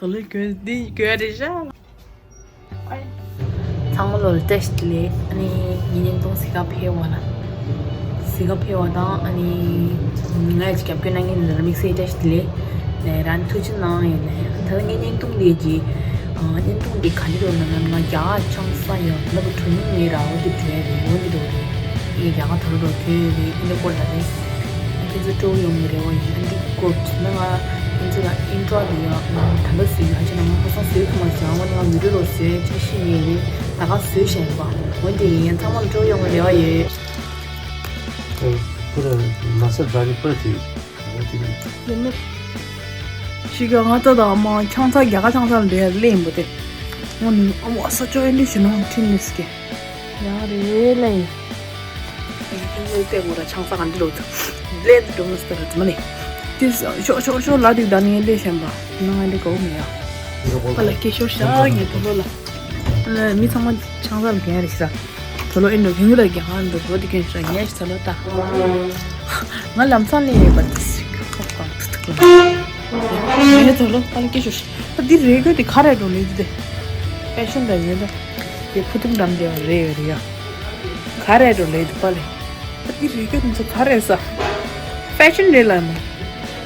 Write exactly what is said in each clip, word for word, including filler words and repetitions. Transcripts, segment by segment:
དེ་ལས་གྱོན་འདི་གྱོན་རེད་ཤག་ཚང་མ་ལོ་ལ་བཀྲ་ཤིས་བདེ་ལེགས། ཨ་ནི་ངའི་བརྙན་ཐུང་གཟིགས་ག་ཕེབས་པ་ལ། གཟིགས་ག་ཕེབས་པ་དང་ཨ་ནི་ང་ཡི་རྒྱབ་སྐྱོར་གནང་མཁན་ལ་དམིགས་བསལ་བཀྲ་ཤིས་བདེ་ལེགས། ལས་རང་ཐུགས་རྗེ་གནང་ཡིན་ནས། ད་ལྟ་ངའི་བརྙན་ཐུང་འདི་གི་ཨ་བརྙན་ཐུང་འདི་ག་འདྲ་འདུག་ན། ང་རྒྱ་གར་ཆང་ས་ཡོད་ལབ་པ་གྲོ་ཉུང་མེད་ར། འོ་འདི་འདྲ་རེད། འོ་འདི་འདྲ་རེད། ངས་རྒྱ་གར་ད་ལོ་འགྲོ་རྒྱུ་ཡོད་རེད། འདི་འདྲ་སྐོར་ལ་རེད། ཁྱེད་ཚོ་སྤྲོ་པོ་ཡོང་གི་རེད་བ། ཡིན་འདི་སྐོར་ན་ང་ཁྱེད་ཚོ་ལ་ཨིན་ཊྲོ་འདི་ཡང་ད་ལྟ་བཟོས་ཡོད། ཧ་ཅང་ན་ང་ཁ་སང་བཟོས་ཐུབ་མ་སོང་། ཨ་ནི་ང་མི་རུ་རོ་བཟོས་ཆ་ཤི་ངེས་རེད། ད་ག་བཟོས་བཞག་ཡིན་པ། འོ་འདི་ཡིན་ཡང་ཚང་མ་ལ་སྤྲོ་པོ་ཡོང་གི་རེད་བ་ཡོད། ཨ། པུ་ར་མ་ས་བྲ་རི་པུ་ར་དེ། ཡོད་མེད། ཤི་ག་ང་ད་ད་ཨ་མ་ཆང་ཚ་རྒྱ་གར་ཆང་ཚ་ལ་འདྲེ་ལེན་པོ་དེ། ཨོ་ནི་ཨ་མ་ས་ཅོ་ཨེ་འདྲི་ཞུ་ན་ཁྲིན་ནི་སི་ཀེ། ཡང་རེད་ལེ། ཨེ་ཁྱེད་ཚོའི་ལྟད་མོ་ར་ཆང་ཚ་ག་འདི་ལོ་ཚ་ལེན་འགྲོ་མ་སྟེར་ར་ཙི་མ་ནི། དེ་ཤོག་ཤོག་ཤོག་ལ་དེ་ད་ནི་ལེ་ཤན་པ་ན་ང་འདི་གོ་མི་ཡ། ཨ་ལ་ཀེ་ཤོར་ཤག་ངས་དོ་ལོ་ལ། མི་ཚང་མ་ཆང་ཚ་ལ་གན་རེ་ཤ། དོ་ལོ་ཨེ་འགྲོ་གན་གི་ལ་གན་ཧ་འགྲོ་དོ་དེ་གན་ཤ་ངས་ཤ་ལོ་ལྟ། ང་ལམ་སང་ལེན་ཡོད་པ་དེ་སི་ཁོག་གང་ཐུག་ཐུག་ལ། ངས་དོ་ལོ་ཨ་ལ་ཀེ་ཤོར་ཤག་ད་འདི་རེ་གོ་དེ་ག་རེ་འགྲོ་ལེ་དེ། ཕེ་ཤོན་འདྲ་ཡོད་ད། དེ་ཕུ་ཐུང་འགྲམ་དེ་བ་རེ་ཡོད་རེ་ཡ། ག་རེ་འགྲོ་ལེ་དུ་པ་ལེ། ད་འདི་རེ་གོ་དེ་ཚོ་ག་རེ་ས། ཕེ་ཤོན་རེད་ལ་མོ།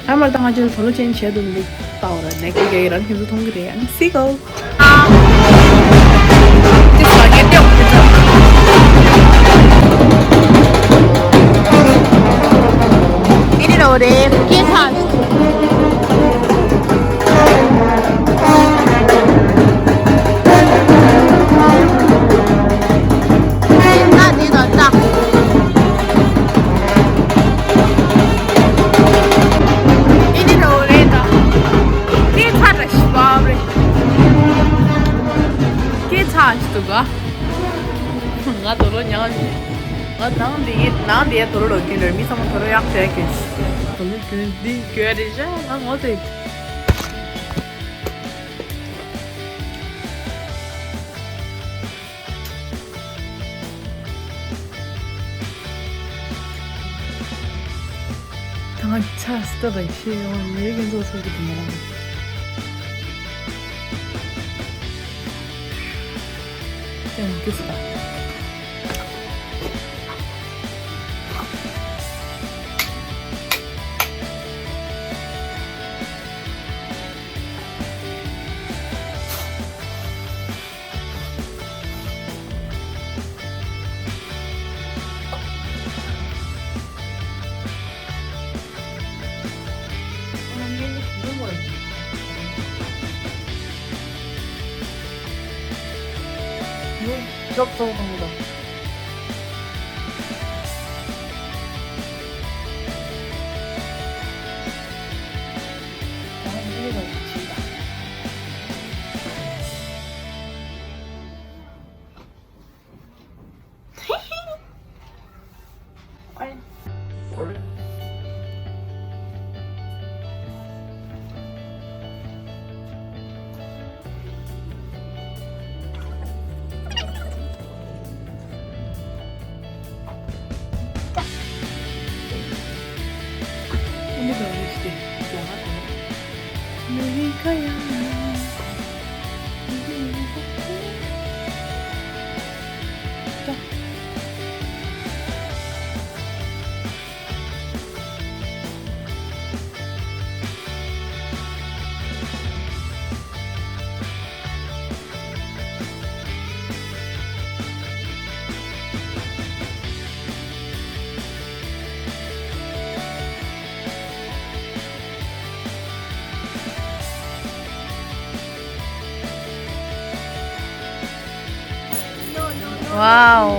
ཨ་མར་ད་ང་ཅིར་དོ་ལོ་ཅན་བྱས་འདུག་འདི་ལྟ་བ་ར་ནས་ཀི་གེ་རང་ཁྱེད་ཚོ་མཐོང་གི་རེད། ཨ་ནི་སི་གོ། སྐད་ཆ་ཞིག་འདུག་ག་ང་དོ་ལོ་ཉག་ང་ནང་འདི་ཡི་ནང་འདི་ཡ་དོ་ལོ་ལོ་རྒྱུན་རེད། མི་ཚང་མ་དོ་ལོ་ཡག་བྱས་གྱོན། དོ་ལོ་གྱོན་འདི་གྱོན་རེད་ཤག་ང་ངོ་ཚ་ཡི། ད་ང་ཆ་སྟོད་པའི་ཤེས་ཡོང་ཡོད་ཀྱི་འདུག་ཟེར་གྱི་འདུག་ང་རང་། ཀྱང་འདུག་ཟེར། ཅོག་ཙོག་དང་དང་། ཝའོ།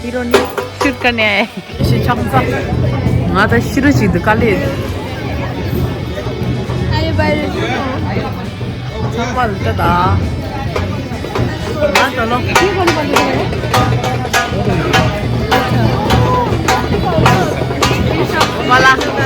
ཧི་རོ་ནི་ཤུར་ཀ་ནེ་ཨེ། ཤི་ཆག་ས། ང་ད་ཤི་རུ་ཅིག་འདུག་ག་ལེ། ཚགས་པར་ལྟ་ད། ང་ད་ལོ། མ་ལ།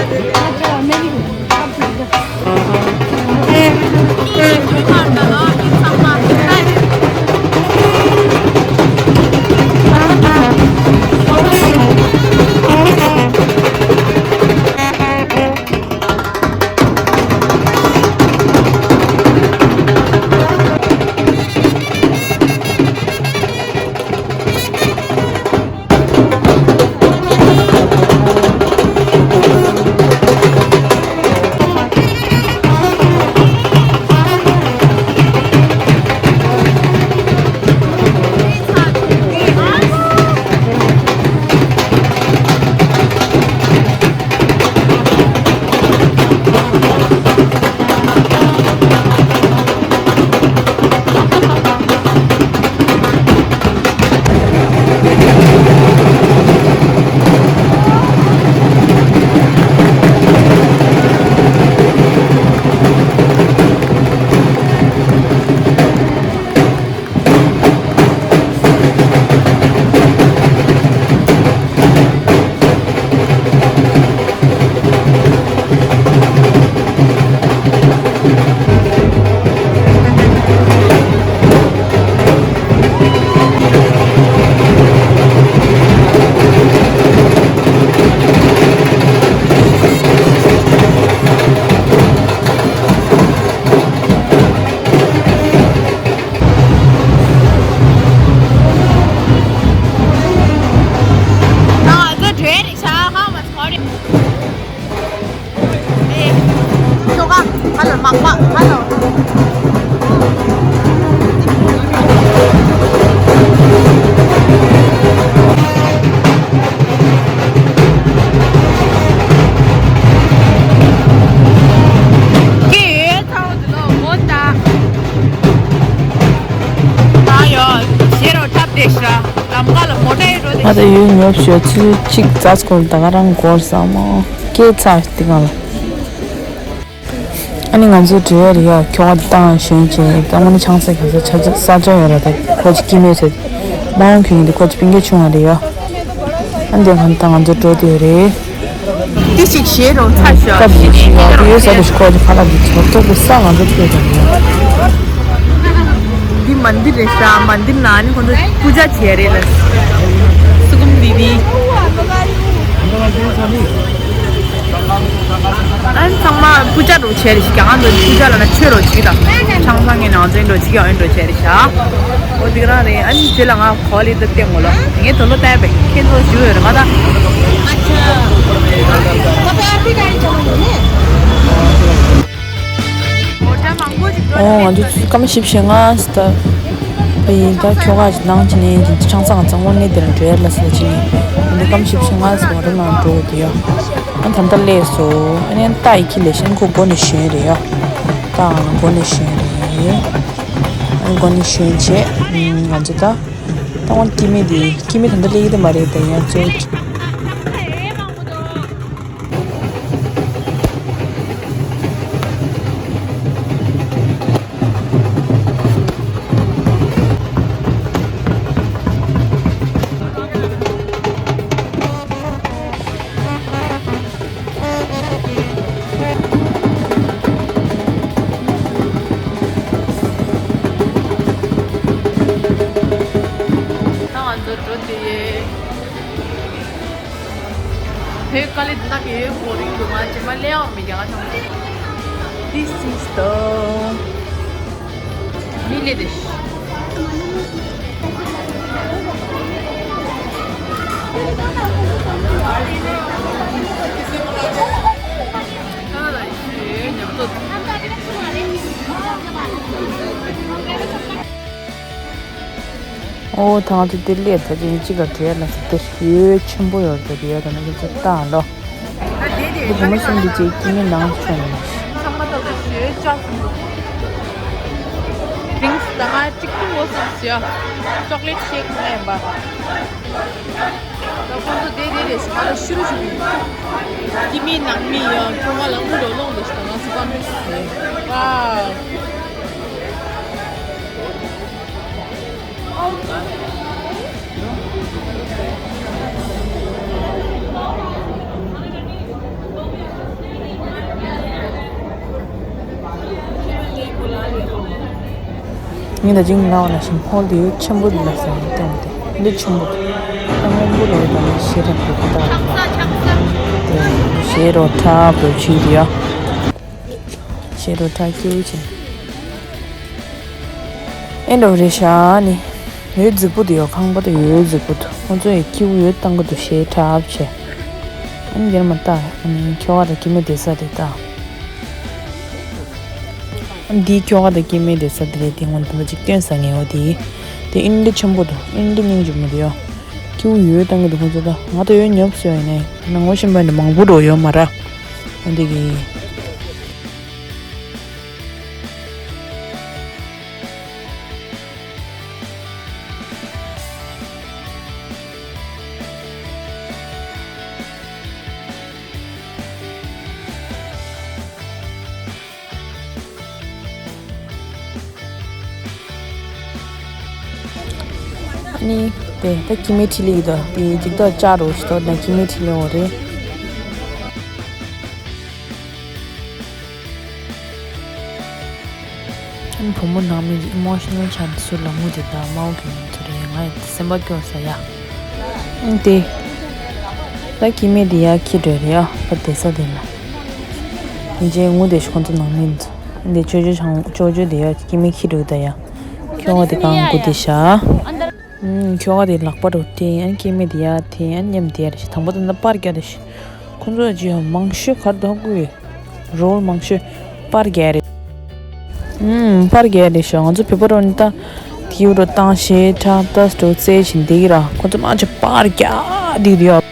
རེད་ཤག་ལམ་ཁ་ལ་མོ་ཊ་ཡོད་འགྲོ་དེ། ང་ད་ཡུལ་ཉོབ་ཤོད་ཚུལ་གཅིག་རྩ་སྐོར་ད་ག་རང་སྐོར་ས་མོ་སྐད་ཚ་དེ་གང་ལ། ཨ་ནི་ང་ཚོ་འགྲོ་ཡ་རེད་ཡ། ཁྱོ་ག་བཏང་ཞོན་བྱས་ད་ང་ནི་ཆང་ས་ག་ས་ཆ་ས་ཆ་ཡོད་ར། ད་ཁོ་ཅིག་སྐྱིད་མེད་ཚེ་མ་འོང་ཁྱོད་ཡིན་དེ་ཁོ་ཅིག་སྤུན་ཀྱག་ཆུང་བ་རེད་ཡ། ཨ་འདི་གང་ད་ང་ཚོ་འགྲོ་དུས་རེད། ཏི་ཞིག་བཞེས་རོགས་ཚ་ཤོག་སྐབས་ཤིག་ཤིག་ཡོད་དུས་ཡོད་ས་དུ་ཞིག་ཁོ་ཅིག་ཁ་ལག་འདི་ཚོར་ཐོག་གི་ས་ང་ཚོ་ཐོས་ཀྱང་ཡོད། འདི་མན་དིར་རེད་ཤག་མན་དིར་ནང་ནི་ཁོ་ཚོ་པུ་ཇ་བྱས་རེད་ལ། སུ་ཀུམ་དི་དི། ཨན་ཚང་མ་པུ་ཇ་རུ་བྱས་རེད་ཤག་ང་ཚོ་པུ་ཇ་ལ་ན་ཆོས་རོ་བྱེད་དང་ཆང་ཚང་ངའི་ནང་ཚན་རོ་བྱེད་ཀྱང་ཨན་རོ་བྱས་རེད་ཤག་འོ་འདི་རང་རེད། ཨན་རྗེས་ལ་ང་གོ་ལི་ད་བལྟས་ངོ་ལོ་ངས་དོ་ལོ་བལྟས་པས་ཁྱེད་ཚོ་ཞུ་ཡོད་རེད་མ་ད། ཨོ་ང་ཚོ་སྐར་མ་བཞི་བཅུ་ཞེ་ལྔ་ཙམ་ད་ཡིན། ད་ཁྱོ་ག་ཅིག་ནང་ཅི་ནས་ཅིག་ཆང་ས་ང་ཚང་དངོས་གནས་དེ་རང་འགྲོ་ཡ་ལ་ཟེར་ཅི་ནས་ང་ཚོ་སྐར་མ་བཞི་བཅུ་ཞེ་ལྔ་ཙམ་ང་རང་ནང་འགྲོ་དེ་ཡོད། ཨ་ད་ལྟ་སླེབས་སོ། ཨ་ནི་ཏ་ཡི་ཁྱི་ལས་ཤན་ཁོ་སྒོ་ནས་ཞོན་རེད་ཡ། ཏ་ང་སྒོ་ནས་ཞོན་རེད། ཨ་ནི་སྒོ་ནས་ཞོན་བྱས་ང་ཚོ་ད་ད་ང་སྐྱེ་དམན་དེ་སྐྱེ་དམན་ད་ལྟ་སླེབས་ཀྱི་དེ་མ་རེད། ད་ཡང་ཚོད། ད་ང་ཚོ་འགྲོ་དེ་ཡེ། བོད་དཀའ་ལས་འདི་དག་གི་བོ་རིང་འདུག་ང་རྗེས་མ་ལས་ཡག་མི་རྒྱག་ང་ཚང་མ། This is the མི་ལས་དེ། ཉམས་དོད། ཨོ་ད་ང་ཚོ་འདིར་སླེབས་ད་ཅིག་གཅིག་ལ་བྲོས་ལ་ཟེར་ཏེ་ཡོལ་ཆེན་པོ་ཡོད་རེད། ཡོལ་ད་ནི་ཁྱེད་ཚོ་ལྟ་ལོ། འདི་བུ་མོ་གསུམ་འདི་ཅིག་སྐྱིད་མེད་ནང་བྱོན་ནས། ཚང་མ་ད་ལྟ་ཡོལ་ཆ་སོང་། ཌི་རིང་སི་ད་ང་གཅིག་པུ་འོ་སོང་ཟེར། ཅོག་ལེ་ཊི་ཤེག་ང་ཡིན་པ། ད་ཁོང་ཚོ་བསྡད་བསྡད་རེད་ཟེར། ང་ལ་ཤུ་རུ་ཞུ་གི་ཡོད། སྐྱིད་མེད་ནང་མི་ཡང་ཁྱོད་ང་ལ་དངུལ་འགྲོ་ལོང་འདི་ཞིག་ད་ང་སུ་པ་མེ་སི་རེད་པ། ངས་ད་ཅིང་ལབ་པ་ནང་བཞིན་ཧོལ་དེ་ཆེན་པོ་ལ་ཟེར་ནས་སྟོན་ཏེ་འདི་ཆེན་པོ་འདུག་ཨ་སྔོན་པོ་ལ་ཡོད་པ་ནི་ཞེ་དྲག་པོ་ཁོ་ཐག་རེད། དེ་ཞེ་རོ་ཁྲ་བོ་ཆུ་ཡོད། ཞེ་རོ་ཁྲ་སྐྱེ་བོ་ཆེ། ཨེ་འདྲ་རེད་ཤག་ནི། ཡོད་རྫིག་པོ་དེ་ཡོད། ཁང་པ་དེ་ཡོད་རྫིག་པོ་འདུག་ཁོང་ཚོ་ཡི་ཁྱེའུ་ཡོད་བཏང་གི་འདུག་ཞེ་དྲག་བྱས། ཨ་ནི་རྒྱར་མ་ལྟ། ཨ་ནི་ཁྱོ་ག་དང་སྐྱེ་དམན་བསྡད་ས་དེ་ལྟ། ཨ་ནི་འདིའི་ཁྱོ་ག་དང་སྐྱེ་དམན་བསྡད་ས་དེ་རེད། དེ་སྔོན་དུ་ཅིག་སྟོན་ས་ངེས་པ་དེ། དེ་ཨིན་འདྲ་ཆེན་པོ་འདུག་ཨིན་འདྲ་སྙིང་རྗེ་མོ་དེ་ཡོད། ཁྱེའུ་ཡོད་བཏང་གི་འདུག་ཁོང་ཚོ་ད་ང་ད་ཡོད་ཉོབ་སོ་ཡིན་ནའི་ད་ནང་ངོ་ཤེས་པ་འདྲ་མང་པོ་འགྲོ་ཡོད་མ་ར། ཨ་འདི་གི། ཨ་ནི་དེ་ད་ཁྱི་མོའི་ཁྲིད་ལས་ཡོད་དོ། དེ་འཇིགས་སྐྲག་ལྕགས་རོ་ཞིག་ཐོག་ན་ཁྱི་མོའི་ཁྲིད་ལས་འོ་རེད། ཨ་ནི་བུ་མོ་ནང་མི་ཨི་མོ་ཤི་ནལ་ཆགས་ནས་ཟུར་ལ་ངུ་དེ་དང་དམར་པོ་གྱོན་ནས་ཚུར་ཡོང་ང་ཡི་སེམས་པ་སྐྱོ་ས་ཡ། ཨ་ནི་དེ་ད་ཁྱི་མོ་དེ་ཡར་འཁྱེར་འགྲོ་རེད་ཡ། ཕ་བསྡད་ས་དེ་ལ། ཨ་ནི་རྗེས་ངུ་དེ་ཞིག་ཁོང་ཚོ་ནང་མི་ཚོ། ཨ་ནི་ཅོ་ཅོ་ཆང་ཅོ་ཅོ་དེ་ཡ་ཁྱི་མོ་འཁྱེར་འགྲོ་གི་ད་ཡ། ཁྱོ་ག་དེ་གང་སྒུག་བསྡད་ཤག་ཨུམ། ཁྱོ་ག་དེ་ལག་པ་རུ་དེ་ཨན་སྐྱེ་དམན་དེ་ཡ་དེ་ཨན་མཉམ་དེ་ཡ་རེ་ཞིག་དང་པོ་དེ་འདྲ་པར་རྒྱག་རེ་ཞིག་ཁོང་ཚོ་ཅི་ཡང་མང་ཤོས་གར་དུ་ཧ་གོ་ཡོད། རོལ་མང་ཤོས་པར་རྒྱག་རེད། ཨུམ། པར་རྒྱག་རེ་ཞིག་ང་ཚོ་བོད་པ་རོ་ནི་ད་དེའུ་རུ་བཏང་ཞེ་དྲག་ཏ་སྤྲོ་རྩེ་བཞིན་བསྡད་ཀྱི་ར། ཁོང་ཚོ་མང་ཆེ་པར་རྒྱག་བསྡད་ཀྱི་ཡོད།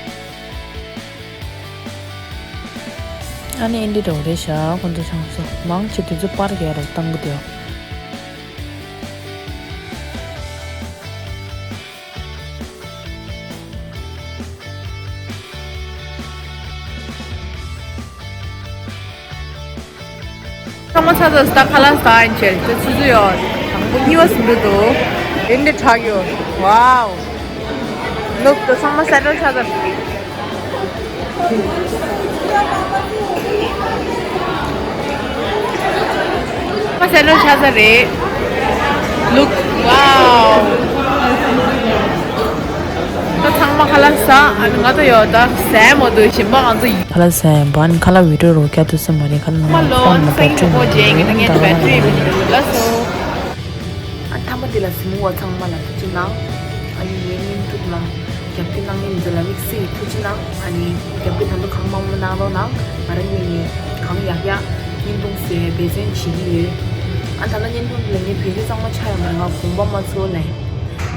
ཨ་ནི་ཨིན་འདི་འདྲ་བོ་རེད་ཤག་ཁོང་ཚོ་ཆང་ས་མང་ཆེ་དུས་ཚོད་པར་རྒྱག་རོགས་བཏང་གི་འདུག་ཚ་ཚ་ད་ཁ་ལག་ཟ་ཡིན་ཆེ་ཆེ་ཚུ་ཚུ་ཡོད། དང་པོ་གཉིས་པ་ཟིན་འདུག་འདུག་ཡིན་འདི་དྲག་ཡོད། Wow. Look, the summer settle ཚ་ཚ། ཁ་ཟས་ལོ་ཆ་ས་རེད། Look, wow. ད་ཚང་མ་ཁ་ལག་ཟ། ཨ་ནི་ང་ཚོ་ཡོད་ད་ཟས་མ་འདུག་གཞན་པ་ང་ཚོ་ཡིན། ཁ་ལག་ཟས་ཡིན་པ་ཨ་ནི་ཁ་ལག་བི་ཌིའོ་རོ་བརྒྱབ་ཐུབ་ས་མ་རེད། ཁ་ལག་ནང་ལ་ཕོན་ལ་བེ་ཊི་རི་མ་འདུག་ད་ང་ལ་ཡིན། ཨ་མཐའ་མ་འདི་ལ་གཟིགས་མོ་བ་ཚང་མ་ལ་ཐུགས་རྗེ་གནང་། ཨ་ནི་ངའི་བརྙན་ཐུང་ལ་རྒྱབ་སྐྱོར་གནང་མཁན་ཚོ་ལ་དམིགས་བསལ་གྱི་ཐུགས་རྗེ་གནང་། ཨ་ནི་རྒྱབ་སྐྱོར་ད་དུང་གང་མང་མང་གནང་རོགས་གནང་། ང་རང་ཉིད་ནས་གང་ཡག་ཡག་བརྙན་ཐུང་བཟོས་འབད་བརྩོན་བྱེད་ཀྱི་ཡོད། ཨ་ད་ལྟ་བརྙན་ཐུང་འདི་ལ་ངས་བེད་སྤྱོད་གཙང་མ་ཆགས་ཡོད་མ་རེད། ང་དགོངས་པ་མ་ཚོམ་ལེ།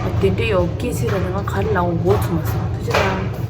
ཨ་དེ་འདྲ་ཡོད་སྐད་ཆ་རེད་ང་ག་རེ་ལབ་དགོས་ཚོར་མ་སོང་། ཐུགས་རྗེ་གནང་།